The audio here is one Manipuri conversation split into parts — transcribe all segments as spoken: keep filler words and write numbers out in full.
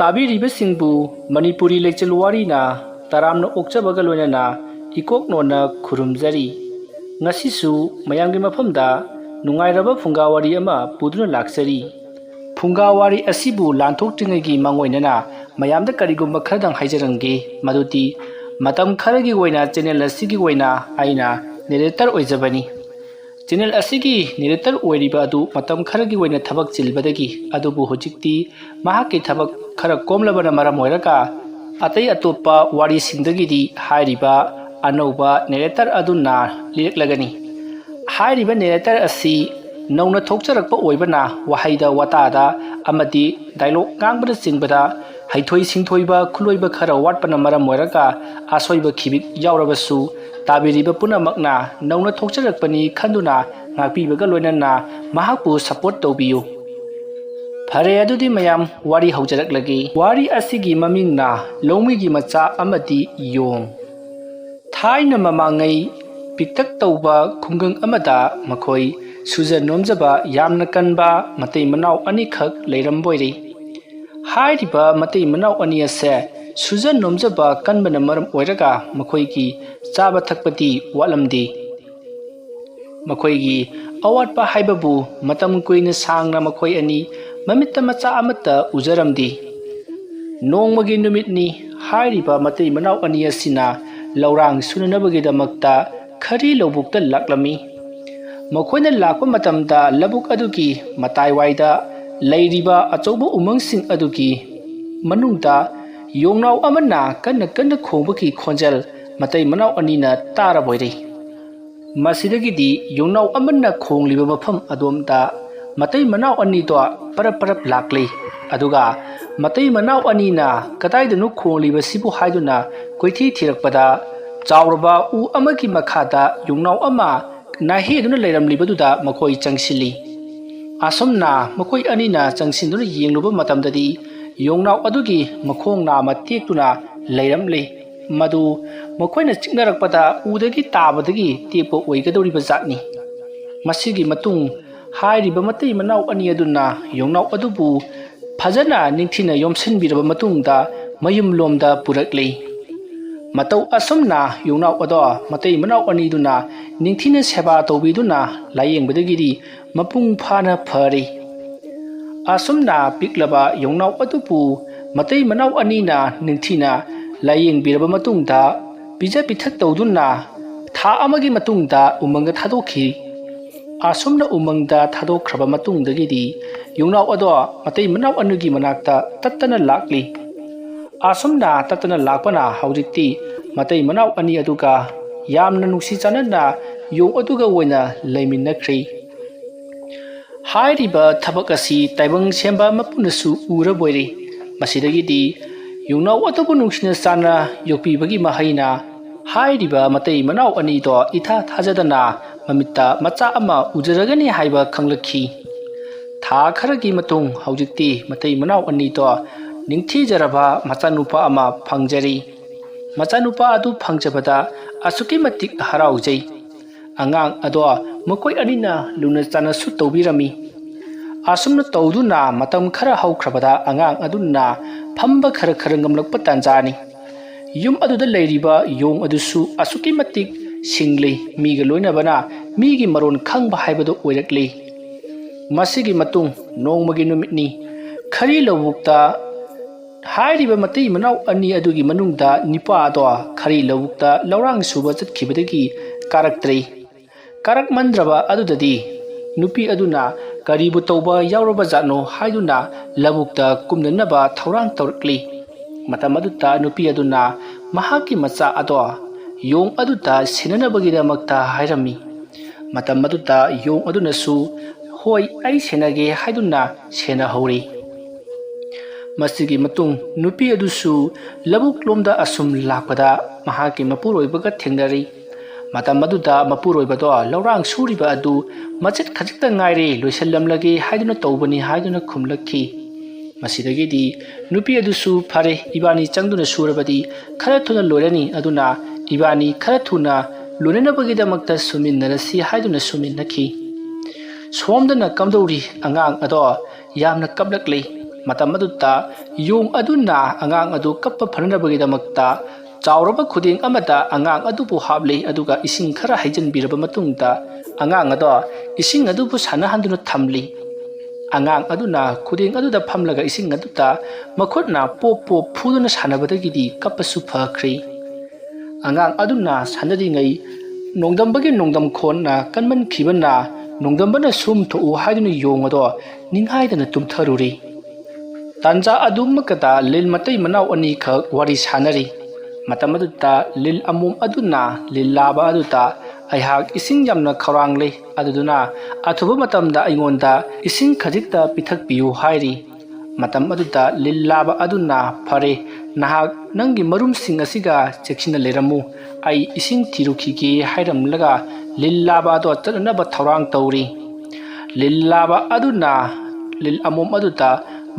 ꯇꯥꯕꯤꯔꯤꯕꯁꯤꯡꯕꯨ ꯃꯅꯤꯄꯨꯔꯤ ꯂꯩꯆꯜ ꯋꯥꯔꯤꯅ ꯇꯔꯥꯝꯅ ꯑꯣꯛꯆꯕꯒ ꯂꯣꯏꯅꯅ ꯏꯀꯣꯛꯅꯣꯟꯅ ꯈꯨꯔꯨꯝꯖꯔꯤ꯫ ꯉꯁꯤꯁꯨ ꯃꯌꯥꯝꯒꯤ ꯃꯐꯝꯗ ꯅꯨꯡꯉꯥꯏꯔꯕ ꯐꯨꯡꯒꯥ ꯋꯥꯔꯤ ꯑꯃ ꯄꯨꯗꯨꯅ ꯂꯥꯛꯆꯔꯤ꯫ ꯐꯨꯡꯒꯥ ꯋꯥꯔꯤ ꯑꯁꯤꯕꯨ ꯂꯥꯟꯊꯣꯛꯇ꯭ꯔꯤꯉꯩꯒꯤ ꯃꯥꯡꯑꯣꯏꯅꯅ ꯃꯌꯥꯝꯗ ꯀꯔꯤꯒꯨꯝꯕ ꯈꯔꯗꯪ ꯍꯥꯏꯖꯔꯝꯒꯦ, ꯃꯗꯨꯗꯤ ꯃꯇꯝ ꯈꯔꯒꯤ ꯑꯣꯏꯅ ꯆꯦꯅꯦꯜ ꯑꯁꯤꯒꯤ ꯑꯣꯏꯅ ꯑꯩꯅ ꯅꯦꯔꯦꯇꯔ ꯑꯣꯏꯖꯕꯅꯤ꯫ ꯆꯦꯅꯦꯜ ꯑꯁꯤꯒꯤ ꯅꯦꯔꯦꯇꯔ ꯑꯣꯏꯔꯤꯕ ꯑꯗꯨ ꯃꯇꯝ ꯈꯔꯒꯤ ꯑꯣꯏꯅ ꯊꯕꯛ ꯆꯤꯜꯕꯗꯒꯤ, ꯑꯗꯨꯕꯨ ꯍꯧꯖꯤꯛꯇꯤ ꯃꯍꯥꯛꯀꯤ ꯊꯕꯛ ꯈꯔ ꯀꯣꯝꯂꯕꯅ ꯃꯔꯝ ꯑꯣꯏꯔꯒ, ꯑꯇꯩ ꯑꯇꯣꯞꯄ ꯋꯥꯔꯤꯁꯤꯡꯗꯒꯤꯗꯤ ꯍꯥꯏꯔꯤꯕ ꯑꯅꯧꯕ ꯅꯦꯔꯦꯇꯔ ꯑꯗꯨꯅ ꯂꯤꯔꯛꯂꯒꯅꯤ꯫ ꯍꯥꯏꯔꯤꯕ ꯅꯦꯔꯦꯇꯔ ꯑꯁꯤ ꯅꯧꯅ ꯊꯣꯛꯆꯔꯛꯄ ꯑꯣꯏꯕꯅ, ꯋꯥꯍꯩꯗ, ꯋꯥꯇꯥꯗ ꯑꯃꯗꯤ ꯗꯥꯏꯂꯣꯛ ꯉꯥꯡꯕꯅꯆꯤꯡꯕꯗ ꯍꯩꯊꯣꯏ ꯁꯤꯡꯊꯣꯏꯕ ꯈꯨꯠꯂꯣꯏꯕ ꯈꯔ ꯋꯥꯠꯄꯅ ꯃꯔꯝ ꯑꯣꯏꯔꯒ, ꯑꯁꯣꯏꯕ ꯈꯤꯕꯤꯛ ꯌꯥꯎꯔꯕꯁꯨ, ꯇꯥꯕꯤꯔꯤꯕ ꯄꯨꯝꯅꯃꯛꯅ ꯅꯧꯅ ꯊꯣꯛꯆꯔꯛꯄꯅꯤ ꯈꯟꯗꯨꯅ ꯉꯥꯛꯄꯤꯕꯒ ꯂꯣꯏꯅꯅ ꯃꯍꯥꯛꯄꯨ ꯁꯄꯣꯔꯠ ꯇꯧꯕꯤꯌꯨ꯫ ꯐꯔꯦ, ꯑꯗꯨꯗꯤ ꯃꯌꯥꯝ, ꯋꯥꯔꯤ ꯍꯧꯖꯔꯛꯂꯒꯦ꯫ ꯋꯥꯔꯤ ꯑꯁꯤꯒꯤ ꯃꯃꯤꯡꯅ ꯂꯧꯃꯤꯒꯤ ꯃꯆꯥ ꯑꯃꯗꯤ ꯌꯣꯡ꯫ ꯊꯥꯏꯅ ꯃꯃꯥꯡꯉꯩ ꯄꯤꯛꯇꯛ ꯇꯧꯕ ꯈꯨꯡꯒꯪ ꯑꯃꯗ ꯃꯈꯣꯏ ꯁꯨꯖ ꯅꯣꯝꯖꯕ ꯌꯥꯝꯅ ꯀꯟꯕ ꯃꯇꯩ ꯃꯅꯥꯎ ꯑꯅꯤꯈꯛ ꯂꯩꯔꯝꯕ ꯑꯣꯏꯔꯦ꯫ ꯍꯥꯏꯔꯤꯕ ꯃꯇꯩ ꯃꯅꯥꯎ ꯑꯅꯤ ꯑꯁꯦ ꯁꯨꯖ ꯅꯣꯝꯖꯕ ꯀꯟꯕꯅ ꯃꯔꯝ ꯑꯣꯏꯔꯒ ꯃꯈꯣꯏꯒꯤ ꯆꯥꯕ ꯊꯛꯄꯗꯤ ꯋꯥꯠꯂꯝꯗꯦ꯫ ꯃꯈꯣꯏꯒꯤ ꯑꯋꯥꯠꯄ ꯍꯥꯏꯕꯕꯨ ꯃꯇꯝ ꯀꯨꯏꯅ ꯁꯥꯡꯅ ꯃꯈꯣꯏ ꯑꯅꯤ ꯃꯃꯤꯠꯇ ꯃꯆꯥ ꯑꯃꯠꯇ ꯎꯖꯔꯝꯗꯦ꯫ ꯅꯣꯡꯃꯒꯤ ꯅꯨꯃꯤꯠꯅꯤ, ꯍꯥꯏꯔꯤꯕ ꯃꯇꯩ ꯃꯅꯥꯎ ꯑꯅꯤ ꯑꯁꯤꯅ ꯂꯧꯔꯥꯡ ꯁꯨꯅꯅꯕꯒꯤꯗꯃꯛꯇ ꯈꯔꯤ ꯂꯧꯕꯨꯛꯇ ꯂꯥꯛꯂꯝꯃꯤ꯫ ꯃꯈꯣꯏꯅ ꯂꯥꯛꯄ ꯃꯇꯝꯗ ꯂꯧꯕꯨꯛ ꯑꯗꯨꯒꯤ ꯃꯇꯥꯏꯋꯥꯏꯗ ꯂꯩꯔꯤꯕ ꯑꯆꯧꯕ ꯎꯃꯪꯁꯤꯡ ꯑꯗꯨꯒꯤ ꯃꯅꯨꯡꯗ ꯌꯣꯡꯅꯥꯎ ꯑꯃꯅ ꯀꯟꯅ ꯀꯟꯅ ꯈꯣꯡꯕꯒꯤ ꯈꯣꯟꯖꯦꯜ ꯃꯇꯩ ꯃꯅꯥꯎ ꯑꯅꯤꯅ ꯇꯥꯔꯕꯣꯏꯔꯦ꯫ ꯃꯁꯤꯗꯒꯤꯗꯤ ꯌꯣꯡꯅꯥꯎ ꯑꯃꯅ ꯈꯣꯡꯂꯤꯕ ꯃꯐꯝ ꯑꯗꯣꯝꯗ ꯃꯇꯩ ꯃꯅꯥꯎ ꯑꯅꯤꯗꯣ ꯄꯔꯞ ꯄꯔꯞ ꯂꯥꯛꯂꯤ꯫ ꯑꯗꯨꯒ ꯃꯇꯩ ꯃꯅꯥꯎ ꯑꯅꯤꯅ ꯀꯗꯥꯏꯗꯅꯣ ꯈꯣꯡꯂꯤꯕꯁꯤꯕꯨ ꯍꯥꯏꯗꯨꯅ ꯀꯣꯏꯊꯤ ꯊꯤꯔꯛꯄꯗ, ꯆꯥꯎꯔꯕ ꯎ ꯑꯃꯒꯤ ꯃꯈꯥꯗ ꯌꯣꯡꯅꯥꯎ ꯑꯃ ꯅꯥꯍꯦꯗꯨꯅ ꯂꯩꯔꯝꯂꯤꯕꯗꯨꯗ ꯃꯈꯣꯏ ꯆꯪꯁꯤꯜꯂꯤ꯫ ꯑꯁꯨꯝꯅ ꯃꯈꯣꯏ ꯑꯅꯤꯅ ꯆꯪꯁꯤꯟꯗꯨꯅ ꯌꯦꯡꯂꯨꯕ ꯃꯇꯝꯗꯗꯤ, ꯌꯣꯡꯅꯥꯎ ꯑꯗꯨꯒꯤ ꯃꯈꯣꯡ ꯅꯥꯝꯃ ꯇꯦꯛꯇꯨꯅ ꯂꯩꯔꯝꯂꯦ꯫ ꯃꯗꯨ ꯃꯈꯣꯏꯅ ꯆꯤꯛꯅꯔꯛꯄꯗ ꯎꯗꯒꯤ ꯇꯥꯕꯗꯒꯤ ꯇꯦꯛꯄ ꯑꯣꯏꯒꯗꯧꯔꯤꯕ ꯖꯥꯠꯅꯤ꯫ ꯃꯁꯤꯒꯤ ꯃꯇꯨꯡ ꯍꯥꯏꯔꯤꯕ ꯃꯇꯩ ꯃꯅꯥꯎ ꯑꯅꯤ ꯑꯗꯨꯅ ꯌꯣꯡꯅꯥꯎ ꯑꯗꯨꯕꯨ ꯐꯖꯅ ꯅꯤꯡꯊꯤꯅ ꯌꯣꯝꯁꯤꯟꯕꯤꯔꯕ ꯃꯇꯨꯡꯗ ꯃꯌꯨꯝꯂꯣꯝꯗ ꯄꯨꯔꯛꯂꯤ꯫ ꯃꯇꯧ ꯑꯁꯨꯝꯅ ꯌꯣꯡꯅꯥꯎ ꯑꯗꯣ ꯃꯇꯩ ꯃꯅꯥꯎ ꯑꯅꯤꯗꯨꯅ ꯅꯤꯡꯊꯤꯅ ꯁꯦꯕꯥ ꯇꯧꯕꯤꯗꯨꯅ ꯂꯥꯌꯦꯡꯕꯗꯒꯤꯗꯤ ꯃꯄꯨꯡ ꯐꯥꯅ ꯐꯔꯤ꯫ ꯑꯁꯨꯝꯅ ꯄꯤꯛꯂꯕ ꯌꯣꯡꯅꯥꯎ ꯑꯗꯨꯕꯨ ꯃꯇꯩ ꯃꯅꯥꯎ ꯑꯅꯤꯅ ꯅꯤꯡꯊꯤꯅ ꯂꯥꯌꯦꯡꯕꯤꯔꯕ ꯃꯇꯨꯡꯗ ꯄꯤꯖ ꯄꯤꯊꯛ ꯇꯧꯗꯨꯅ ꯊꯥ ꯑꯃꯒꯤ ꯃꯇꯨꯡꯗ ꯎꯃꯪꯗ ꯊꯥꯗꯣꯛꯈꯤ꯫ ꯑꯁꯨꯝꯅ ꯎꯃꯪꯗ ꯊꯥꯗꯣꯛꯈ꯭ꯔꯕ ꯃꯇꯨꯡꯗꯒꯤꯗꯤ ꯌꯣꯡꯅꯥꯎ ꯑꯗꯣ ꯃꯇꯩ ꯃꯅꯥꯎ ꯑꯅꯤꯒꯤ ꯃꯅꯥꯛꯇ ꯇꯠꯇꯅ ꯂꯥꯛꯂꯤ꯫ ꯑꯁꯨꯝꯅ ꯇꯠꯇꯅ ꯂꯥꯛꯄꯅ ꯍꯧꯖꯤꯛꯇꯤ ꯃꯇꯩ ꯃꯅꯥꯎ ꯑꯅꯤ ꯑꯗꯨꯒ ꯌꯥꯝꯅ ꯅꯨꯡꯁꯤ ꯆꯥꯟꯅꯅ ꯌꯣꯡ ꯑꯗꯨꯒ ꯑꯣꯏꯅ ꯂꯩꯃꯤꯟꯅꯈ꯭ꯔꯤ꯫ ꯍꯥꯏꯔꯤꯕ ꯊꯕꯛ ꯑꯁꯤ ꯇꯥꯏꯕꯪ ꯁꯦꯝꯕ ꯃꯄꯨꯅꯁꯨ ꯎꯔꯕꯣꯏꯔꯦ꯫ ꯃꯁꯤꯗꯒꯤꯗꯤ ꯌꯣꯡꯅꯥꯎ ꯑꯗꯨꯕꯨ ꯅꯨꯡꯁꯤꯅ ꯆꯥꯟꯅ ꯌꯣꯛꯄꯤꯕꯒꯤ ꯃꯍꯩꯅ ꯍꯥꯏꯔꯤꯕ ꯃꯇꯩ ꯃꯅꯥꯎ ꯑꯅꯤꯗꯣ ꯏꯊꯥ ꯊꯥꯖꯗꯅ ꯃꯃꯤꯠꯇ ꯃꯆꯥ ꯑꯃ ꯎꯖꯔꯒꯅꯤ ꯍꯥꯏꯕ ꯈꯪꯂꯛꯈꯤ꯫ ꯊꯥ ꯈꯔꯒꯤ ꯃꯇꯨꯡ ꯍꯧꯖꯤꯛꯇꯤ ꯃꯇꯩ ꯃꯅꯥꯎ ꯑꯅꯤꯗꯣ ꯅꯤꯡꯊꯤꯖꯔꯕ ꯃꯆꯥꯅꯨꯄꯥ ꯑꯃ ꯐꯪꯖꯔꯤ꯫ ꯃꯆꯥꯅꯨꯄꯥ ꯑꯗꯨ ꯐꯪꯖꯕꯗ ꯑꯁꯨꯛꯀꯤ ꯃꯇꯤꯛ ꯍꯔꯥꯎꯖꯩ꯫ ꯑꯉꯥꯡ ꯑꯗꯣ ꯃꯈꯣꯏ ꯑꯅꯤꯅ ꯂꯨꯅ ꯆꯥꯟꯅꯁꯨ ꯇꯧꯕꯤꯔꯝꯃꯤ꯫ ꯑꯁꯨꯝꯅ ꯇꯧꯗꯨꯅ ꯃꯇꯝ ꯈꯔ ꯍꯧꯈ꯭ꯔꯕꯗ ꯑꯉꯥꯡ ꯑꯗꯨꯅ ꯐꯝꯕ ꯈꯔ ꯈꯔ ꯉꯝꯂꯛꯄ ꯇꯥꯟꯖꯥꯅꯤ꯫ ꯌꯨꯝ ꯑꯗꯨꯗ ꯂꯩꯔꯤꯕ ꯌꯣꯡ ꯑꯗꯨꯁꯨ ꯑꯁꯨꯛꯀꯤ ꯃꯇꯤꯛ ꯁꯤꯡꯂꯤ, ꯃꯤꯒ ꯂꯣꯏꯅꯕꯅ ꯃꯤꯒꯤ ꯃꯔꯣꯟ ꯈꯪꯕ ꯍꯥꯏꯕꯗꯨ ꯑꯣꯏꯔꯛꯂꯤ꯫ ꯃꯁꯤꯒꯤ ꯃꯇꯨꯡ ꯅꯣꯡꯃꯒꯤ ꯅꯨꯃꯤꯠꯅꯤ꯫ ꯈꯔꯤ ꯂꯧꯕꯨꯛꯇ ꯍꯥꯏꯔꯤꯕ ꯃꯇꯩ ꯃꯅꯥꯎ ꯑꯅꯤ ꯑꯗꯨꯒꯤ ꯃꯅꯨꯡꯗ ꯅꯤꯄꯥ ꯑꯗꯣ ꯈꯔꯤ ꯂꯧꯕꯨꯛꯇ ꯂꯧꯔꯥꯡ ꯁꯨꯕ ꯆꯠꯈꯤꯕꯗꯒꯤ ꯀꯥꯔꯛꯇ꯭ꯔꯦ꯫ ꯀꯥꯔꯛꯃꯟꯗ꯭ꯔꯕ ꯑꯗꯨꯗꯗꯤ ꯅꯨꯄꯤ ꯑꯗꯨꯅ ꯀꯔꯤꯕꯨ ꯇꯧꯕ ꯌꯥꯎꯔꯕ ꯖꯥꯠꯅꯣ ꯍꯥꯏꯗꯨꯅ ꯂꯧꯕꯨꯛꯇ ꯀꯨꯝꯅꯅꯕ ꯊꯧꯔꯥꯡ ꯇꯧꯔꯛꯂꯤ꯫ ꯃꯇꯝ ꯑꯗꯨꯗ ꯅꯨꯄꯤ ꯑꯗꯨꯅ ꯃꯍꯥꯛꯀꯤ ꯃꯆꯥ ꯑꯗꯣ ꯌꯣꯡ ꯑꯗꯨꯗ ꯁꯦꯟꯅꯅꯕꯒꯤꯗꯃꯛꯇ ꯍꯥꯏꯔꯝꯃꯤ꯫ ꯃꯇꯝ ꯑꯗꯨꯗ ꯌꯣꯡ ꯑꯗꯨꯅꯁꯨ "ꯍꯣꯏ, ꯑꯩ ꯁꯦꯟꯅꯒꯦ" ꯍꯥꯏꯗꯨꯅ ꯁꯦꯟꯅꯍꯧꯔꯤ꯫ ꯃꯁꯤꯒꯤ ꯃꯇꯨꯡ ꯅꯨꯄꯤ ꯑꯗꯨꯁꯨ ꯂꯧꯕꯨꯛ ꯂꯣꯝꯗ ꯑꯁꯨꯝ ꯂꯥꯛꯄꯗ ꯃꯍꯥꯛꯀꯤ ꯃꯄꯨꯔꯣꯏꯕꯒ ꯊꯦꯡꯅꯔꯤ꯫ ꯃꯇꯝ ꯑꯗꯨꯗ ꯃꯄꯨꯔꯣꯏꯕꯗꯣ ꯂꯧꯔꯥꯡ ꯁꯨꯔꯤꯕ ꯑꯗꯨ ꯃꯆꯦꯠ ꯈꯖꯤꯛꯇ ꯉꯥꯏꯔꯦ, ꯂꯣꯏꯁꯤꯜꯂꯝꯂꯒꯦ ꯍꯥꯏꯗꯨꯅ ꯇꯧꯕꯅꯤ ꯍꯥꯏꯗꯨꯅ ꯈꯨꯝꯂꯛꯈꯤ꯫ ꯃꯁꯤꯗꯒꯤꯗꯤ ꯅꯨꯄꯤ ꯑꯗꯨꯁꯨ "ꯐꯔꯦ, ꯏꯕꯥꯅꯤ ꯆꯪꯗꯨꯅ ꯁꯨꯔꯕꯗꯤ ꯈꯔ ꯊꯨꯅ ꯂꯣꯏꯔꯅꯤ, ꯑꯗꯨꯅ ꯏꯕꯥꯅꯤ ꯈꯔ ꯊꯨꯅ ꯂꯣꯏꯅꯅꯕꯒꯤꯗꯃꯛꯇ ꯁꯨꯃꯤꯟꯅꯔꯁꯤ" ꯍꯥꯏꯗꯨꯅ ꯁꯨꯃꯤꯟꯅꯈꯤ꯫ ꯁꯣꯝꯗꯅ ꯀꯝꯗꯧꯔꯤ? ꯑꯉꯥꯡ ꯑꯗꯣ ꯌꯥꯝꯅ ꯀꯞꯂꯛꯂꯤ꯫ ꯃꯇꯝ ꯑꯗꯨꯗ ꯌꯣꯡ ꯑꯗꯨꯅ ꯑꯉꯥꯡ ꯑꯗꯨ ꯀꯞꯄ ꯐꯅꯅꯕꯒꯤꯗꯃꯛꯇ ꯆꯥꯎꯔꯕ ꯈꯨꯗꯦꯡ ꯑꯃꯗ ꯑꯉꯥꯡ ꯑꯗꯨꯕꯨ ꯍꯥꯞꯂꯤ, ꯑꯗꯨꯒ ꯏꯁꯤꯡ ꯈꯔ ꯍꯩꯖꯤꯟꯕꯤꯔꯕ ꯃꯇꯨꯡꯗ ꯑꯉꯥꯡ ꯑꯗꯣ ꯏꯁꯤꯡ ꯑꯗꯨꯕꯨ ꯁꯥꯟꯅꯍꯟꯗꯨꯅ ꯊꯝꯂꯤ꯫ ꯑꯉꯥꯡ ꯑꯗꯨꯅ ꯈꯨꯗꯦꯡ ꯑꯗꯨꯗ ꯐꯝꯂꯒ ꯏꯁꯤꯡ ꯑꯗꯨꯗ ꯃꯈꯨꯠꯅ ꯄꯣꯞ ꯄꯣꯞ ꯐꯨꯗꯨꯅ ꯁꯥꯟꯅꯕꯗꯒꯤꯗꯤ ꯀꯞꯄꯁꯨ ꯐꯈ꯭ꯔꯦ꯫ ꯑꯉꯥꯡ ꯑꯗꯨꯅ ꯁꯥꯟꯅꯔꯤꯉꯩ ꯅꯣꯡꯗꯝꯕꯒꯤ ꯅꯣꯡꯗꯝ ꯈꯣꯟꯅ ꯀꯟꯃꯟꯈꯤꯕꯅ ꯅꯣꯡꯗꯝꯕꯅ ꯁꯨꯝ ꯊꯣꯛꯎ ꯍꯥꯏꯗꯨꯅ ꯌꯣꯡ ꯑꯗꯣ ꯅꯤꯡꯍꯥꯏꯗꯅ ꯇꯨꯝꯊꯔꯨꯔꯤ꯫ ꯇꯥꯟꯖꯥ ꯑꯗꯨꯃꯛꯇꯗ ꯂꯤꯜ ꯃꯇꯩ ꯃꯅꯥꯎ ꯑꯅꯤꯈꯛ ꯋꯥꯔꯤ ꯁꯥꯟꯅꯔꯤ꯫ ꯃꯇꯝ ꯑꯗꯨꯗ ꯂꯤꯜ ꯑꯃꯣꯝ ꯑꯗꯨꯅ ꯂꯤꯜ ꯂꯥꯕ ꯑꯗꯨꯗ, "ꯑꯩꯍꯥꯛ ꯏꯁꯤꯡ ꯌꯥꯝꯅ ꯈꯧꯔꯥꯡꯂꯦ, ꯑꯗꯨꯗꯨꯅ ꯑꯊꯨꯕ ꯃꯇꯝꯗ ꯑꯩꯉꯣꯟꯗ ꯏꯁꯤꯡ ꯈꯖꯤꯛꯇ ꯄꯤꯊꯛꯄꯤꯌꯨ" ꯍꯥꯏꯔꯤ꯫ ꯃꯇꯝ ꯑꯗꯨꯗ ꯂꯤꯜ ꯂꯥꯕ ꯑꯗꯨꯅ, "ꯐꯔꯦ, ꯅꯍꯥꯛ ꯅꯪꯒꯤ ꯃꯔꯨꯝꯁꯤꯡ ꯑꯁꯤꯒ ꯆꯦꯛꯁꯤꯟꯅ ꯂꯩꯔꯝꯃꯨ, ꯑꯩ ꯏꯁꯤꯡ ꯊꯤꯔꯨꯈꯤꯒꯦ" ꯍꯥꯏꯔꯝꯂꯒ ꯂꯤꯜ ꯂꯥꯕ ꯑꯗꯣ ꯆꯠꯅꯅꯕ ꯊꯧꯔꯥꯡ ꯇꯧꯔꯤ꯫ ꯂꯤꯜ ꯂꯥꯕ ꯑꯗꯨꯅ ꯂꯤꯜ ꯑꯃꯣꯝ ꯑꯗꯨꯗ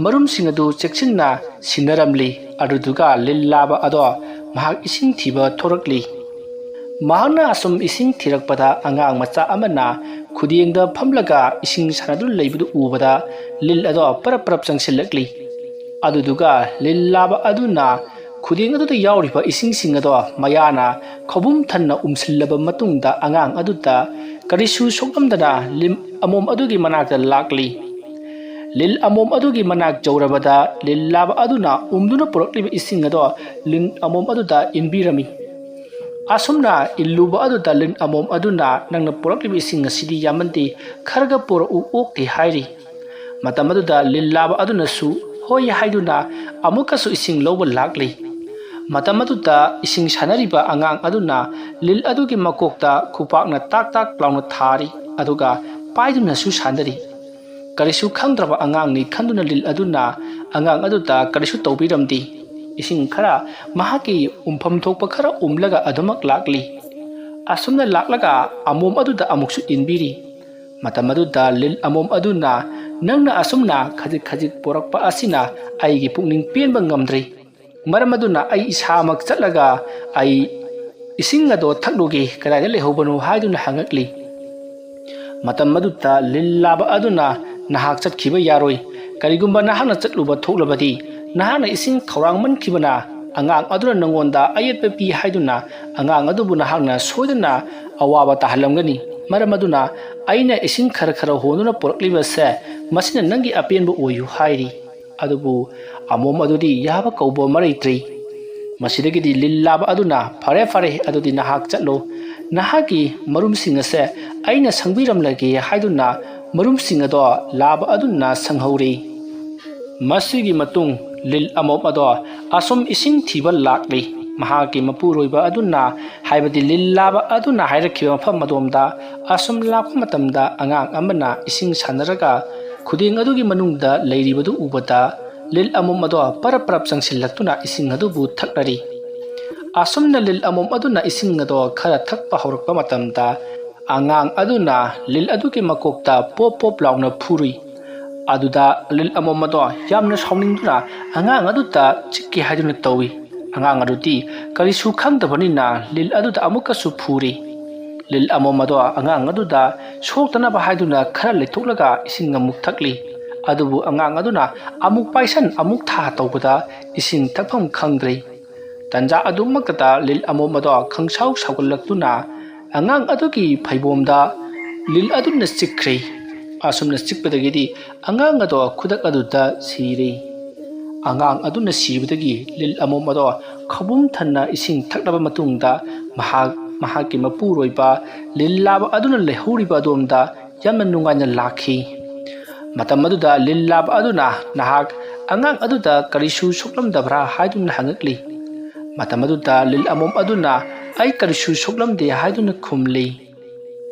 ꯃꯔꯨꯝꯁꯤꯡ ꯑꯗꯨ ꯆꯦꯛꯁꯤꯟꯅ ꯁꯤꯟꯅꯔꯝꯂꯤ꯫ ꯑꯗꯨꯗꯨꯒ ꯂꯤꯜ ꯂꯥꯕ ꯑꯗꯣ ꯃꯍꯥꯛ ꯏꯁꯤꯡ ꯊꯤꯕ ꯊꯣꯔꯛꯂꯤ꯫ ꯃꯍꯥꯛꯅ ꯑꯁꯨꯝ ꯏꯁꯤꯡ ꯊꯤꯔꯛꯄꯗ ꯑꯉꯥꯡ ꯃꯆꯥ ꯑꯃꯅ ꯈꯨꯗꯦꯡꯗ ꯐꯝꯂꯒ ꯏꯁꯤꯡ ꯁꯥꯟꯅꯗꯨꯅ ꯂꯩꯕꯗꯨ ꯎꯕꯗ ꯂꯤꯜ ꯑꯗꯣ ꯄꯔꯞ ꯄꯔꯞ ꯆꯪꯁꯤꯜꯂꯛꯂꯤ꯫ ꯑꯗꯨꯗꯨꯒ ꯂꯤꯜ ꯂꯥꯕ ꯑꯗꯨꯅ ꯈꯨꯗꯦꯡ ꯑꯗꯨꯗ ꯌꯥꯎꯔꯤꯕ ꯏꯁꯤꯡꯁꯤꯡ ꯑꯗꯣ ꯃꯌꯥꯅ ꯈꯧꯕꯨꯝ ꯊꯟꯅ ꯎꯝꯁꯤꯜꯂꯕ ꯃꯇꯨꯡꯗ ꯑꯉꯥꯡ ꯑꯗꯨꯗ ꯀꯔꯤꯁꯨ ꯁꯣꯛꯂꯝꯗꯅ ꯂꯤꯜ ꯑꯃꯣꯝ ꯑꯗꯨꯒꯤ ꯃꯅꯥꯛꯇ ꯂꯥꯛꯂꯤ꯫ ꯂꯤꯜ ꯑꯃꯣꯝ ꯑꯗꯨꯒꯤ ꯃꯅꯥꯛ ꯌꯧꯔꯕꯗ ꯂꯤꯜ ꯂꯥꯕ ꯑꯗꯨꯅ ꯎꯝꯗꯨꯅ ꯄꯨꯔꯛꯂꯤꯕ ꯏꯁꯤꯡ ꯑꯗꯣ ꯂꯤꯜ ꯑꯃꯣꯝ ꯑꯗꯨꯗ ꯏꯟꯕꯤꯔꯝꯃꯤ꯫ ꯑꯁꯨꯝꯅ ꯏꯜꯂꯨꯕ ꯑꯗꯨꯗ ꯂꯤꯜ ꯑꯃꯣꯝ ꯑꯗꯨꯅ, "ꯅꯪꯅ ꯄꯨꯔꯛꯂꯤꯕ ꯏꯁꯤꯡ ꯑꯁꯤꯗꯤ ꯌꯥꯝꯃꯟꯗꯦ, ꯈꯔꯒ ꯄꯨꯔꯛꯎ ꯑꯣꯛꯇꯦ" ꯍꯥꯏꯔꯤ꯫ ꯃꯇꯝ ꯑꯗꯨꯗ ꯂꯤꯜ ꯂꯥꯕ ꯑꯗꯨꯅꯁꯨ ꯍꯣꯏ ꯍꯥꯏꯗꯨꯅ ꯑꯃꯨꯛꯀꯁꯨ ꯏꯁꯤꯡ ꯂꯧꯕ ꯂꯥꯛꯂꯤ꯫ ꯃꯇꯝ ꯑꯗꯨꯗ ꯏꯁꯤꯡ ꯁꯥꯟꯅꯔꯤꯕ ꯑꯉꯥꯡ ꯑꯗꯨꯅ ꯂꯤꯜ ꯑꯗꯨꯒꯤ ꯃꯀꯣꯛꯇ ꯈꯨꯄꯥꯛꯅ ꯇꯥꯛ ꯇꯥꯛ ꯂꯥꯎꯅ ꯊꯥꯔꯤ, ꯑꯗꯨꯒ ꯄꯥꯏꯗꯨꯅꯁꯨ ꯁꯥꯟꯅꯔꯤ꯫ ꯀꯔꯤꯁꯨ ꯈꯪꯗ꯭ꯔꯕ ꯑꯉꯥꯡꯅꯤ ꯈꯟꯗꯨꯅ ꯂꯤꯜ ꯑꯗꯨꯅ ꯑꯉꯥꯡ ꯑꯗꯨꯗ ꯀꯔꯤꯁꯨ ꯇꯧꯕꯤꯔꯝꯗꯦ꯫ ꯏꯁꯤꯡ ꯈꯔ, ꯃꯍꯥꯛꯀꯤ ꯎꯝꯐꯝ ꯊꯣꯛꯄ ꯈꯔ ꯎꯝꯂꯒ ꯑꯗꯨꯃꯛ ꯂꯥꯛꯂꯤ꯫ ꯑꯁꯨꯝꯅ ꯂꯥꯛꯂꯒ ꯑꯃꯣꯝ ꯑꯗꯨꯗ ꯑꯃꯨꯛꯁꯨ ꯏꯟꯕꯤꯔꯤ꯫ ꯃꯇꯝ ꯑꯗꯨꯗ ꯂꯤꯜ ꯑꯃꯣꯝ ꯑꯗꯨꯅ, "ꯅꯪꯅ ꯑꯁꯨꯝꯅ ꯈꯖꯤꯛ ꯈꯖꯤꯛ ꯄꯣꯔꯛꯄ ꯑꯁꯤꯅ ꯑꯩꯒꯤ ꯄꯨꯛꯅꯤꯡ ꯄꯦꯟꯕ ꯉꯝꯗ꯭ꯔꯦ꯫ ꯃꯔꯝ ꯑꯗꯨꯅ ꯑꯩ ꯏꯁꯥꯃꯛ ꯆꯠꯂꯒ ꯑꯩ ꯏꯁꯤꯡ ꯑꯗꯣ ꯊꯛꯂꯨꯒꯦ, ꯀꯗꯥꯏꯗ ꯂꯩꯍꯧꯕꯅꯣ?" ꯍꯥꯏꯗꯨꯅ ꯍꯪꯉꯛꯂꯤ꯫ ꯃꯇꯝ ꯑꯗꯨꯗ ꯂꯤꯜ ꯂꯥꯕ ꯑꯗꯨꯅ, "ꯅꯍꯥꯛ ꯆꯠꯈꯤꯕ ꯌꯥꯔꯣꯏ, ꯀꯔꯤꯒꯨꯝꯕ ꯅꯍꯥꯛꯅ ꯆꯠꯂꯨꯕ ꯊꯣꯛꯂꯕꯗꯤ, ꯅꯍꯥꯛꯅ ꯏꯁꯤꯡ ꯈꯧꯔꯥꯡꯃꯟꯈꯤꯕꯅ ꯑꯉꯥꯡ ꯑꯗꯨꯅ ꯅꯉꯣꯟꯗ ꯑꯌꯦꯠꯄ ꯄꯤ ꯍꯥꯏꯗꯨꯅ ꯑꯉꯥꯡ ꯑꯗꯨꯕꯨ ꯅꯍꯥꯛꯅ ꯁꯣꯏꯗꯅ ꯑꯋꯥꯕ ꯇꯥꯍꯜꯂꯝꯒꯅꯤ꯫ ꯃꯔꯝ ꯑꯗꯨꯅ ꯑꯩꯅ ꯏꯁꯤꯡ ꯈꯔ ꯈꯔ ꯍꯣꯟꯗꯨꯅ ꯄꯨꯔꯛꯂꯤꯕꯁꯦ, ꯃꯁꯤꯅ ꯅꯪꯒꯤ ꯑꯄꯦꯟꯕ ꯑꯣꯏꯌꯨ ꯍꯥꯏꯔꯤ꯫ ꯑꯗꯨꯕꯨ ꯑꯃꯣꯝ ꯑꯗꯨꯗꯤ ꯌꯥꯕ ꯀꯧꯕ ꯑꯃ ꯂꯩꯇ꯭ꯔꯤ꯫ ꯃꯁꯤꯗꯒꯤꯗꯤ ꯂꯤꯜ ꯂꯥꯕ ꯑꯗꯨꯅ, "ꯐꯔꯦ, ꯐꯔꯦ, ꯑꯗꯨꯗꯤ ꯅꯍꯥꯛ ꯆꯠꯂꯣ꯫ ꯅꯍꯥꯛꯀꯤ ꯃꯔꯨꯝꯁꯤꯡ ꯑꯁꯦ ꯑꯩꯅ ꯁꯪꯕꯤꯔꯝꯂꯒꯦ" ꯍꯥꯏꯗꯨꯅ ꯃꯔꯨꯝꯁꯤꯡ ꯑꯗꯣ ꯂꯥꯕ ꯑꯗꯨꯅ ꯁꯪꯍꯧꯔꯤ꯫ ꯃꯁꯤꯒꯤ ꯃꯇꯨꯡ ꯂꯤꯜ ꯑꯃꯣꯝ ꯑꯗꯣ ꯑꯁꯨꯝ ꯏꯁꯤꯡ ꯊꯤꯕ ꯂꯥꯛꯂꯤ꯫ ꯃꯍꯥꯛꯀꯤ ꯃꯄꯨꯔꯣꯏꯕ ꯑꯗꯨꯅ, ꯍꯥꯏꯕꯗꯤ ꯂꯤꯜ ꯂꯥꯕ ꯑꯗꯨꯅ ꯍꯥꯏꯔꯛꯈꯤꯕ ꯃꯐꯝ ꯑꯗꯣꯝꯗ ꯑꯁꯨꯝ ꯂꯥꯛꯄ ꯃꯇꯝꯗ, ꯑꯉꯥꯡ ꯑꯃꯅ ꯏꯁꯤꯡ ꯁꯥꯟꯅꯔꯒ ꯈꯨꯗꯦꯡ ꯑꯗꯨꯒꯤ ꯃꯅꯨꯡꯗ ꯂꯩꯔꯤꯕꯗꯨ ꯎꯕꯗ, ꯂꯤꯜ ꯑꯃꯣꯝ ꯑꯗꯣ ꯄꯔꯞ ꯄꯔꯞ ꯆꯪꯁꯤꯜꯂꯛꯇꯨꯅ ꯏꯁꯤꯡ ꯑꯗꯨꯕꯨ ꯊꯛꯅꯔꯤ꯫ ꯑꯁꯨꯝꯅ ꯂꯤꯜ ꯑꯃꯣꯝ ꯑꯗꯨꯅ ꯏꯁꯤꯡ ꯑꯗꯣ ꯈꯔ ꯊꯛꯄ ꯍꯧꯔꯛꯄ ꯃꯇꯝꯗ, ꯑꯉꯥꯡ ꯑꯗꯨꯅ ꯂꯤꯜ ꯑꯗꯨꯒꯤ ꯃꯀꯣꯛꯇ ꯄꯣꯞ ꯄꯣꯞ ꯂꯥꯎꯅ ꯐꯨꯔꯨꯏ꯫ ꯑꯗꯨꯗ ꯂꯤꯜ ꯑꯃꯣꯝ ꯑꯗꯣ ꯌꯥꯝꯅ ꯁꯥꯎꯅꯤꯡꯗꯨꯅ ꯑꯉꯥꯡ ꯑꯗꯨꯗ ꯆꯤꯛꯀꯦ ꯍꯥꯏꯗꯨꯅ ꯇꯧꯏ꯫ ꯑꯉꯥꯡ ꯑꯗꯨꯗꯤ ꯀꯔꯤꯁꯨ ꯈꯪꯗꯕꯅꯤꯅ ꯂꯤꯜ ꯑꯗꯨꯗ ꯑꯃꯨꯛꯀꯁꯨ ꯐꯨꯔꯤ꯫ ꯂꯤꯜ ꯑꯃꯣꯝ ꯑꯗꯣ ꯑꯉꯥꯡ ꯑꯗꯨꯗ ꯁꯣꯛꯇꯅꯕ ꯍꯥꯏꯗꯨꯅ ꯈꯔ ꯂꯩꯊꯣꯛꯂꯒ ꯏꯁꯤꯡ ꯑꯃꯨꯛ ꯊꯛꯂꯤ꯫ ꯑꯗꯨꯕꯨ ꯑꯉꯥꯡ ꯑꯗꯨꯅ ꯑꯃꯨꯛ ꯄꯥꯏꯁꯟ ꯑꯃꯨꯛ ꯊꯥ ꯇꯧꯕꯗ ꯏꯁꯤꯡ ꯊꯛꯐꯝ ꯈꯪꯗ꯭ꯔꯦ꯫ ꯇꯟꯖꯥ ꯑꯗꯨꯃꯛꯇꯗ ꯂꯤꯜ ꯑꯃꯣꯝ ꯑꯗꯣ ꯈꯪꯁꯥꯎ ꯁꯥꯎꯒꯠꯂꯛꯇꯨꯅ ꯑꯉꯥꯡ ꯑꯗꯨꯒꯤ ꯐꯩꯕꯣꯝꯗ ꯂꯤꯜ ꯑꯗꯨꯅ ꯆꯤꯛꯈ꯭ꯔꯦ꯫ ꯑꯁꯨꯝꯅ ꯆꯤꯛꯄꯗꯒꯤꯗꯤ ꯑꯉꯥꯡ ꯑꯗꯣ ꯈꯨꯗꯛ ꯑꯗꯨꯗ ꯁꯤꯔꯦ꯫ ꯑꯉꯥꯡ ꯑꯗꯨꯅ ꯁꯤꯕꯗꯒꯤ ꯂꯤꯜ ꯑꯃꯣꯝ ꯑꯗꯣ ꯈꯧꯕꯨꯝ ꯊꯟꯅ ꯏꯁꯤꯡ ꯊꯛꯂꯕ ꯃꯇꯨꯡꯗ, ꯃꯍꯥꯛ ꯃꯍꯥꯛꯀꯤ ꯃꯄꯨꯔꯣꯏꯕ ꯂꯤꯜ ꯂꯥꯕ ꯑꯗꯨꯅ ꯂꯩꯍꯧꯔꯤꯕ ꯑꯗꯣꯝꯗ ꯌꯥꯝꯅ ꯅꯨꯡꯉꯥꯏꯅ ꯂꯥꯛꯈꯤ꯫ ꯃꯇꯝ ꯑꯗꯨꯗ ꯂꯤꯜ ꯂꯥꯕ ꯑꯗꯨꯅ, "ꯅꯍꯥꯛ ꯑꯉꯥꯡ ꯑꯗꯨꯗ ꯀꯔꯤꯁꯨ ꯁꯣꯛꯂꯝꯗꯕ꯭ꯔꯥ?" ꯍꯥꯏꯗꯨꯅ ꯍꯪꯉꯛꯂꯤ꯫ ꯃꯇꯝ ꯑꯗꯨꯗ ꯂꯤꯜ ꯑꯃꯣꯝ ꯑꯗꯨꯅ, "ꯑꯩ ꯀꯔꯤꯁꯨ ꯁꯣꯛꯂꯝꯗꯦ" ꯍꯥꯏꯗꯨꯅ ꯈꯨꯝꯂꯤ꯫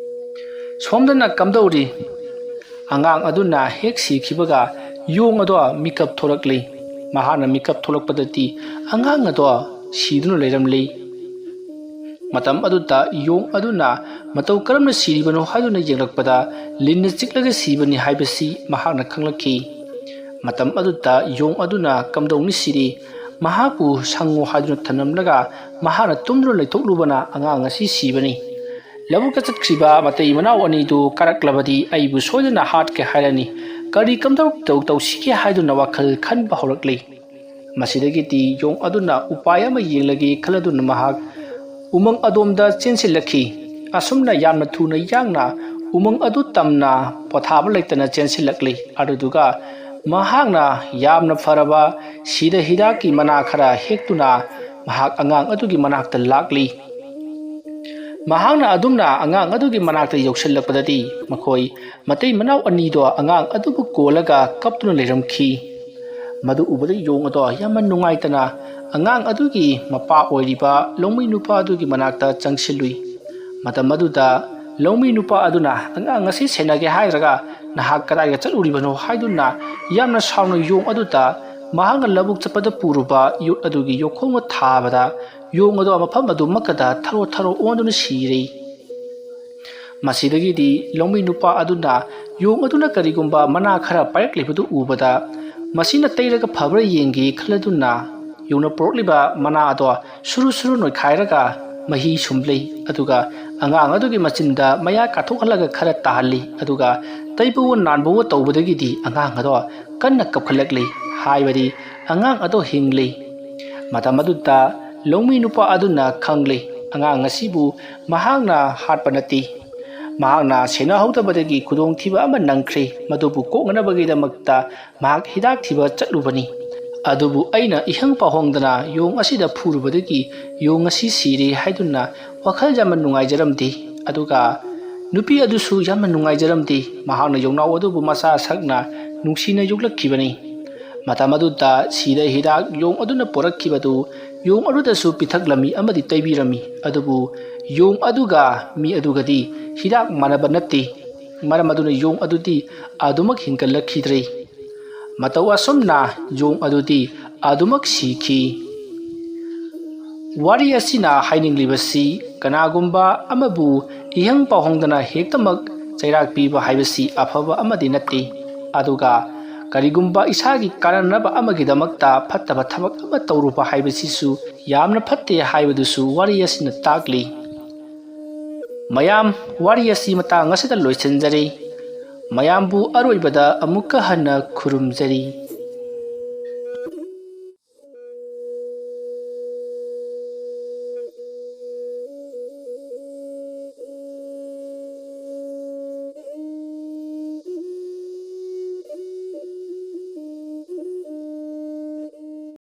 ꯁꯣꯝꯗꯅ ꯀꯝꯗꯧꯔꯤ? ꯑꯉꯥꯡ ꯑꯗꯨꯅ ꯍꯦꯛ ꯁꯤꯈꯤꯕꯒ ꯌꯣꯡ ꯑꯗꯣ ꯃꯤꯀꯞ ꯊꯣꯛꯂꯛꯂꯤ꯫ ꯃꯍꯥꯛꯅ ꯃꯤꯀꯞ ꯊꯣꯛꯂꯛꯄꯗꯗꯤ ꯑꯉꯥꯡ ꯑꯗꯣ ꯁꯤꯗꯨꯅ ꯂꯩꯔꯝꯂꯤ꯫ ꯃꯇꯝ ꯑꯗꯨꯗ ꯌꯣꯡ ꯑꯗꯨꯅ ꯃꯇꯧ ꯀꯔꯝꯅ ꯁꯤꯔꯤꯕꯅꯣ ꯍꯥꯏꯗꯨꯅ ꯌꯦꯡꯂꯛꯄꯗ, ꯂꯤꯟꯅ ꯆꯤꯛꯂꯒ ꯁꯤꯕꯅꯤ ꯍꯥꯏꯕꯁꯤ ꯃꯍꯥꯛꯅ ꯈꯪꯂꯛꯈꯤ꯫ ꯃꯇꯝ ꯑꯗꯨꯗ ꯌꯣꯡ ꯑꯗꯨꯅ ꯀꯝꯗꯧꯅꯤ ꯁꯤꯔꯤ? ꯃꯍꯥꯛꯄꯨ ꯁꯪꯉꯣ ꯍꯥꯏꯗꯨꯅ ꯊꯝꯂꯝꯂꯒ ꯃꯍꯥꯛꯅ ꯇꯨꯝꯗꯨꯅ ꯂꯩꯊꯣꯛꯂꯨꯕꯅ ꯑꯉꯥꯡ ꯑꯁꯤ ꯁꯤꯕꯅꯤ꯫ ꯂꯧꯕꯨꯛꯇ ꯆꯠꯈ꯭ꯔꯤꯕ ꯃꯇꯩ ꯃꯅꯥꯎ ꯑꯅꯤꯗꯨ ꯀꯥꯔꯛꯂꯕꯗꯤ ꯑꯩꯕꯨ ꯁꯣꯏꯗꯅ ꯍꯥꯠꯀꯦ ꯍꯥꯏꯔꯅꯤ꯫ ꯀꯔꯤ ꯀꯝꯗꯧ ꯇꯧ ꯇꯧꯁꯤꯒꯦ ꯍꯥꯏꯗꯨꯅ ꯋꯥꯈꯜ ꯈꯟꯕ ꯍꯧꯔꯛꯂꯤ꯫ ꯃꯁꯤꯗꯒꯤꯗꯤ ꯌꯣꯡ ꯑꯗꯨꯅ ꯎꯄꯥꯏ ꯑꯃ ꯌꯦꯡꯂꯒꯦ ꯈꯜꯂꯗꯨꯅ ꯃꯍꯥꯛ ꯎꯃꯪ ꯑꯗꯣꯝꯗ ꯆꯦꯟꯁꯤꯜꯂꯛꯈꯤ꯫ ꯑꯁꯨꯝꯅ ꯌꯥꯝꯅ ꯊꯨꯅ ꯌꯥꯡꯅ ꯎꯃꯪ ꯑꯗꯨ ꯇꯝꯅ ꯄꯣꯊꯥꯕ ꯂꯩꯇꯅ ꯆꯦꯟꯁꯤꯜꯂꯛꯂꯤ꯫ ꯑꯗꯨꯗꯨꯒ ꯃꯍꯥꯛꯅ ꯌꯥꯝꯅ ꯐꯔꯕ ꯁꯤꯗ ꯍꯤꯗꯥꯛꯀꯤ ꯃꯅꯥ ꯈꯔ ꯍꯦꯛꯇꯨꯅ ꯃꯍꯥꯛ ꯑꯉꯥꯡ ꯑꯗꯨꯒꯤ ꯃꯅꯥꯛꯇ ꯂꯥꯛꯂꯤ꯫ ꯃꯍꯥꯛꯅ ꯑꯗꯨꯝꯅ ꯑꯉꯥꯡ ꯑꯗꯨꯒꯤ ꯃꯅꯥꯛꯇ ꯌꯧꯁꯤꯜꯂꯛꯄꯗꯗꯤ ꯃꯈꯣꯏ ꯃꯇꯩ ꯃꯅꯥꯎ ꯑꯅꯤꯗꯣ ꯑꯉꯥꯡ ꯑꯗꯨꯕꯨ ꯀꯣꯜꯂꯒ ꯀꯞꯇꯨꯅ ꯂꯩꯔꯝꯈꯤ꯫ ꯃꯗꯨ ꯎꯕꯗ ꯌꯣꯡ ꯑꯗꯣ ꯌꯥꯝꯅ ꯅꯨꯡꯉꯥꯏꯇꯅ ꯑꯉꯥꯡ ꯑꯗꯨꯒꯤ ꯃꯄꯥ ꯑꯣꯏꯔꯤꯕ ꯂꯧꯃꯤ ꯅꯨꯄꯥ ꯑꯗꯨꯒꯤ ꯃꯅꯥꯛꯇ ꯆꯪꯁꯤꯜꯂꯨꯏ꯫ ꯃꯇꯝ ꯑꯗꯨꯗ ꯂꯧꯃꯤ ꯅꯨꯄꯥ ꯑꯗꯨꯅ ꯑꯉꯥꯡ ꯑꯁꯤ ꯁꯦꯟꯅꯒꯦ ꯍꯥꯏꯗ꯭ꯔꯒ ꯅꯍꯥꯛ ꯀꯗꯥꯏꯗ ꯆꯠꯂꯨꯔꯤꯕꯅꯣ ꯍꯥꯏꯗꯨꯅ ꯌꯥꯝꯅ ꯁꯥꯎꯅ ꯌꯣꯡ ꯑꯗꯨꯗ ꯃꯍꯥꯛꯅ ꯂꯧꯕꯨꯛ ꯆꯠꯄꯗ ꯄꯨꯔꯨꯕ ꯌꯣꯠ ꯑꯗꯨꯒꯤ ꯌꯣꯠꯈꯣꯡꯅ ꯊꯥꯕꯗ ꯌꯣꯡ ꯑꯗꯣ ꯃꯐꯝ ꯑꯗꯨꯃꯛꯇꯗ ꯊꯔꯣ ꯊꯔꯣ ꯑꯣꯟꯗꯨꯅ ꯁꯤꯔꯦ꯫ ꯃꯁꯤꯗꯒꯤꯗꯤ ꯂꯧꯃꯤ ꯅꯨꯄꯥ ꯑꯗꯨꯅ ꯌꯣꯡ ꯑꯗꯨꯅ ꯀꯔꯤꯒꯨꯝꯕ ꯃꯅꯥ ꯈꯔ ꯄꯥꯏꯔꯛꯂꯤꯕꯗꯨ ꯎꯕꯗ ꯃꯁꯤꯅ ꯇꯩꯔꯒ ꯐꯕ꯭ꯔꯥ ꯌꯦꯡꯒꯦ ꯈꯜꯂꯗꯨꯅ ꯌꯣꯡꯅ ꯄꯨꯔꯛꯂꯤꯕ ꯃꯅꯥ ꯑꯗꯣ ꯁꯨꯔꯨ ꯁꯨꯔꯨ ꯅꯣꯏꯈꯥꯏꯔꯒ ꯃꯍꯤ ꯁꯨꯝꯂꯩ꯫ ꯑꯗꯨꯒ ꯑꯉꯥꯡ ꯑꯗꯨꯒꯤ ꯃꯆꯤꯟꯗ ꯃꯌꯥ ꯀꯥꯊꯣꯛꯍꯜꯂꯒ ꯈꯔ ꯇꯥꯍꯜꯂꯤ꯫ ꯑꯗꯨꯒ ꯇꯩꯕꯋꯣ ꯅꯥꯟꯕꯋꯣ ꯇꯧꯕꯗꯒꯤꯗꯤ ꯑꯉꯥꯡ ꯑꯗꯣ ꯀꯟꯅ ꯀꯞꯈꯠꯂꯛꯂꯤ꯫ ꯍꯥꯏꯕꯗꯤ ꯑꯉꯥꯡ ꯑꯗꯣ ꯍꯤꯡꯂꯤ꯫ ꯃꯇꯝ ꯑꯗꯨꯗ ꯂꯧꯃꯤ ꯅꯨꯄꯥ ꯑꯗꯨꯅ ꯈꯪꯂꯦ, ꯑꯉꯥꯡ ꯑꯁꯤꯕꯨ ꯃꯍꯥꯛꯅ ꯍꯥꯠꯄ ꯅꯠꯇꯦ꯫ ꯃꯍꯥꯛꯅ ꯁꯦꯟꯅꯍꯧꯗꯕꯗꯒꯤ ꯈꯨꯗꯣꯡꯊꯤꯕ ꯑꯃ ꯅꯪꯈ꯭ꯔꯦ꯫ ꯃꯗꯨꯕꯨ ꯀꯣꯛꯅꯅꯕꯒꯤꯗꯃꯛꯇ ꯃꯍꯥꯛ ꯍꯤꯗꯥꯛ ꯊꯤꯕ ꯆꯠꯂꯨꯕꯅꯤ꯫ ꯑꯗꯨꯕꯨ ꯑꯩꯅ ꯏꯍꯪ ꯄꯥꯎꯍꯪꯗꯅ ꯌꯣꯡ ꯑꯁꯤꯗ ꯐꯨꯔꯨꯕꯗꯒꯤ ꯌꯣꯡ ꯑꯁꯤ ꯁꯤꯔꯦ ꯍꯥꯏꯗꯨꯅ ꯋꯥꯈꯜ ꯌꯥꯝꯅ ꯅꯨꯡꯉꯥꯏꯖꯔꯝꯗꯦ꯫ ꯑꯗꯨꯒ ꯅꯨꯄꯤ ꯑꯗꯨꯁꯨ ꯌꯥꯝꯅ ꯅꯨꯡꯉꯥꯏꯖꯔꯝꯗꯦ꯫ ꯃꯍꯥꯛꯅ ꯌꯣꯡꯅꯥꯎ ꯑꯗꯨꯕꯨ ꯃꯆꯥ ꯁꯛꯅ ꯅꯨꯡꯁꯤꯅ ꯌꯣꯛꯂꯛꯈꯤꯕꯅꯤ꯫ ꯃꯇꯝ ꯑꯗꯨꯗ ꯁꯤꯗ ꯍꯤꯗꯥꯛ ꯌꯣꯡ ꯑꯗꯨꯅ ꯄꯨꯔꯛꯈꯤꯕꯗꯨ ꯌꯣꯡ ꯑꯗꯨꯗꯁꯨ ꯄꯤꯊꯛꯂꯝꯃꯤ ꯑꯃꯗꯤ ꯇꯩꯕꯤꯔꯝꯃꯤ꯫ ꯑꯗꯨꯕꯨ ꯌꯣꯡ ꯑꯗꯨꯒ ꯃꯤ ꯑꯗꯨꯒꯗꯤ ꯍꯤꯗꯥꯛ ꯃꯥꯟꯅꯕ ꯅꯠꯇꯦ꯫ ꯃꯔꯝ ꯑꯗꯨꯅ ꯌꯣꯡ ꯑꯗꯨꯗꯤ ꯑꯗꯨꯃꯛ ꯍꯤꯡꯒꯠꯂꯛꯈꯤꯗ꯭ꯔꯦ꯫ ꯃꯇꯧ ꯑꯁꯨꯝꯅ ꯌꯣꯡ ꯑꯗꯨꯗꯤ ꯑꯗꯨꯃꯛ ꯁꯤꯈꯤ꯫ ꯋꯥꯔꯤ ꯑꯁꯤꯅ ꯍꯥꯏꯅꯤꯡꯂꯤꯕꯁꯤ ꯀꯅꯥꯒꯨꯝꯕ ꯑꯃꯕꯨ ꯏꯍꯪ ꯄꯥꯎꯍꯪꯗꯅ ꯍꯦꯛꯇꯃꯛ ꯆꯩꯔꯥꯛ ꯄꯤꯕ ꯍꯥꯏꯕꯁꯤ ꯑꯐꯕ ꯑꯃꯗꯤ ꯅꯠꯇꯦ꯫ ꯑꯗꯨꯒ ꯀꯔꯤꯒꯨꯝꯕ ꯏꯁꯥꯒꯤ ꯀꯥꯟꯅꯅꯕ ꯑꯃꯒꯤꯗꯃꯛꯇ ꯐꯠꯇꯕ ꯊꯕꯛ ꯑꯃ ꯇꯧꯔꯨꯕ ꯍꯥꯏꯕꯁꯤꯁꯨ ꯌꯥꯝꯅ ꯐꯠꯇꯦ ꯍꯥꯏꯕꯗꯨꯁꯨ ꯋꯥꯔꯤ ꯑꯁꯤꯅ ꯇꯥꯛꯂꯤ꯫ ꯃꯌꯥꯝ, ꯋꯥꯔꯤ ꯑꯁꯤ ꯃꯇꯥꯡ ꯑꯁꯤꯗ ꯂꯣꯏꯁꯤꯟꯖꯔꯦ꯫ ꯃꯌꯥꯝꯕꯨ ꯑꯔꯣꯏꯕꯗ ꯑꯃꯨꯛꯀ ꯍꯟꯅ ꯈꯨꯔꯨꯝꯖꯔꯤ꯫